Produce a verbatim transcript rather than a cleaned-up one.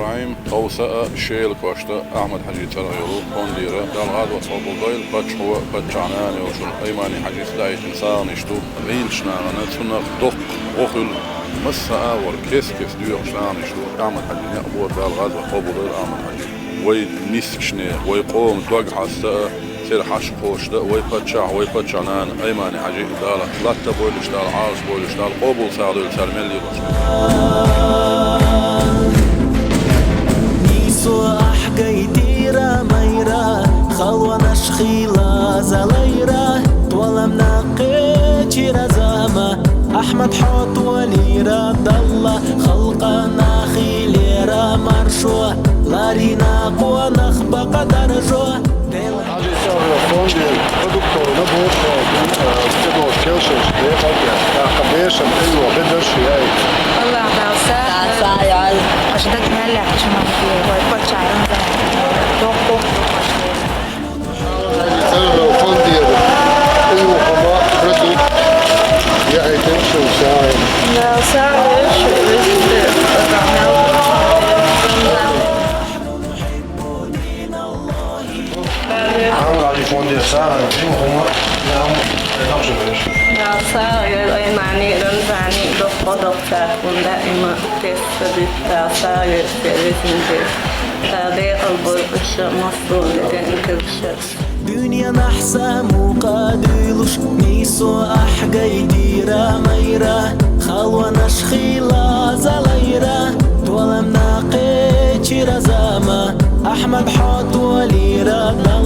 Хьайм, тховса а, Шелан кӀошта а Ахьмад-Хьажий цӀерагӀа йолу фондера Дала гӀазот къобалдойла, паччахьо а, паччахьан нана йолчун Аймани-Хьажис даийтина сагӀанаш ду гӀийлачу нахана, цунах доккха гӀо хуьлу. Масса а агӀор кест-кеста доьхуш сагӀанаш ду Ахьмад-Хьажин некъ боху, Дала гӀазот къобалдойла Ахьмад-Хьажин. Вай мискачу нехан, вай къоман дог хьаста а, церан хьашт кхочушдан а вай паччахь, вай паччахьан нана Аймани-Хьажи а Дала латта бойла уьш, Дала Ӏалаш бойла уьш, Дала къобал сагӀа дойла цара мел лелош. Нийсо ахь гайтира майра, халонаш хийла залайра, толам накхечира зама, Ахьмад, хьо толийра Далла, халкъана хийлира маршо, ларина къонах бакъ даржо. Хьажи цӀерагӀа фондера продуктовый набор, э, стебло келшаш, декъал, тӀаккха бешан тӀе йо, бедарш яй. Аллах Дала сагӀа. СагӀа йойла. Аша даг мел лаьттачу ма вай паччахьан. Доккху. Хьажи цӀерагӀа фондера тӀе йо хӀума продукт, яхьийтина шун сагӀа. Дала сагӀа йойла шу везде. Ахьмад-Хьажи фондера сагӀина жима хӀума, нагахь ма тӀе нохчо берш. Дала сагӀа йойла Аймани, Рамзани, доккха-доккха царна даима тесса дита, Дала сагӀа йойла церан везин дерг. Дала декъал бойла уьш, массо а де ден кевшар. Дуьненахь сан мукъа дуьйлуш, нийсо ахь гайтира майра, халонаш хийла залайра, толам накхечира зама, Ахьмад, хьо толийра Далла,